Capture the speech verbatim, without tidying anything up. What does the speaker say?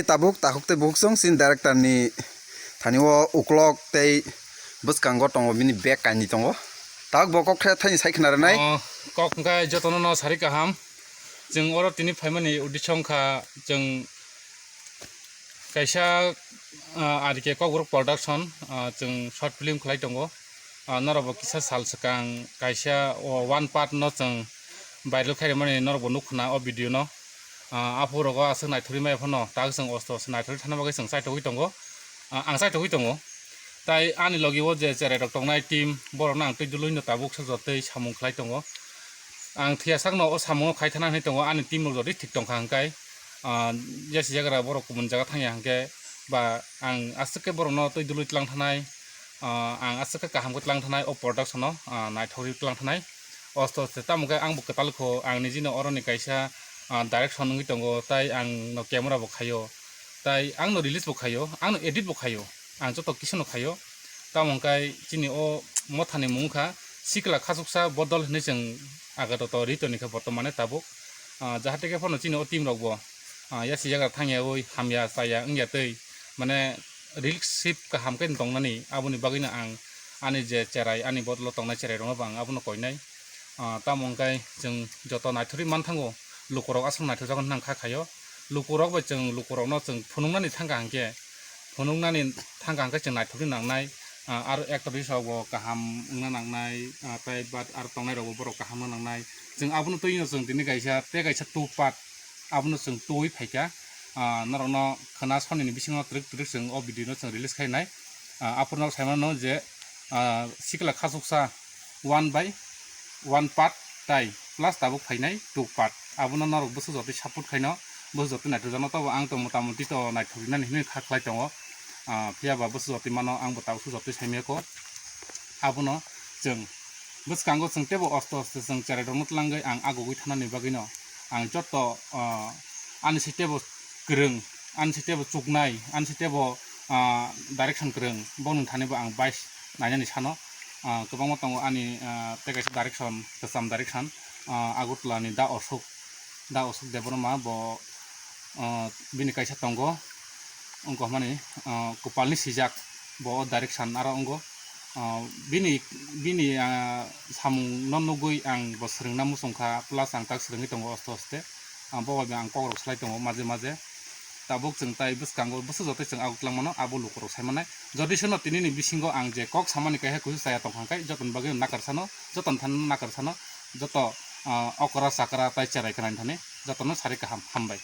Tabuk takhuk tei bukhuk chwng chini director ni thani o uklok tei bwskango tongo bini bag kainwi tongo. Tabuk bo kok khe thaini sai khna rwnai. Oh, kok hwnkhe jotono no sari kaham. Chwng oro tini phaimani uddesho wngkha chwng kaisa, ah, R K Kokborok Production, ah, chwng short film khlai tongo. Ah, norok bo kisa sal swkang kaisa o one part no chwng viral khai rwmani norok bo nuk khna o video no. Ah, aphuru rogo aswk naithokgwi maya phano tak chwng osto osto naithokgwi thana bagwi chwng chaithogwi tongo. Ah, ang chaithogwi tongo. Tai ani logi o je cherai rok tongnai team borok no ang twi dului no tabuk sojotwi samung khlai tongo. Ang thwiya sakno o samungo khai thana hinwi tongo, ani team rok jodi thik tongkha hwnkhe, ah, jesi jagra borok kubun jaga thangya hwnkhe ba ang aswk khe borokno twi dului tlang thanai, ah, ang aswk khe kaham khe tlang thanai o production-o, ah, naithokgwi tlang thanai. Osto osto tamo khe ang bo kwtal kho, ang nijino oroni kaisa, ah, direction wngwi tongo, tai ang no camera bo khaio, tai ang no release bo khaio, ang no edit bo khaio. Ang joto kisa no khaio. Tamo hwnkhe chini o mothani mung wngkha Sikla Khachuksa Bodol hinwi chwng aga toto ri toni khe bortomane tabuk. Ah, jahate khe phano chini o team rok bo, ah, yasi jaga thangyawi hamya chaya wngya twi mane relationship kaham khe tongnani aboni bagwino ang ani je cherai ani bodolo tongnai cherai rokno bo ang abono koinai. Ah, tamo hwnkhe chwng joto naithokgwi manthango, lukurok aswk naithokjago hinwi ang kha khaio. Lukurok bai chwng lukurokno chwng phunuknani thangkha hwnkhe, phunuknani thangkha hwnkhe chwng naithokgwi nangnai. Ah, aro actor rok bo kaham wngna nangnai, ah, tei bat aro tongnai rok bo borok kaham wngna nangnai. Chwng abono twino chwng tini kaisa tei kaisa two part abono chwng twiwi phaikha. Ah, norokno khwna sonini bisingo twrwk twrwk chwng o video no chwng release khainai. Ah, aphuru nok saimano je, ah, Sikla Khachuksa one by one part tai plus tabuk phainai two part. Abono norok bwswk jotoi support khaino, bwswk jotoi naithokjakno, tobo ang to motamuti to naithok rinani hinwi kha khlai tongo. Ah, phiya ba bwswk jotoi mano, ang bo tabuk swk jotoi saimaya kho. Abono chwng bwskango chwng teibo osto osto chwng cherai rokno twlangwi ang agugwi thanani bagwino ang joto, ah, ani sitebo kwrwng, ani sitebo chuknai, ani sitebo, ah, direction kwrwng, bongni thani bo ang bais nainani sano. Ah, kwbangma tongo ani, ah, tei kaisa direction, kwcham direction, ah, Agartala ni Da Ashok, Da Ashok Debbarma bo, ah, bini kaisa tongo, wngkha hwnmani, ah, Kwpalni Sijak bo o direction aro wngo. Ah, bini, bini, ah, samung no nugwi ang bo swrwngna muchungkha, plus ang tak swrwngwi tongo oste oste. Ah, bo bai ang kok rok slai tongo maje maje. Tabuk chwng tai bwskango bwswk jotoi chwng aguk lang mano, abo lukurok sai manai. Jodi seno tini ni bisingo ang je kok samani kaisa kusu chaya tongkha hwnkhe, jotoni bagwi nakar sano, jotoni thani nakar sano, joto, ah, okra chakra tai cherai khna thani, jotono sari kaham, hambai.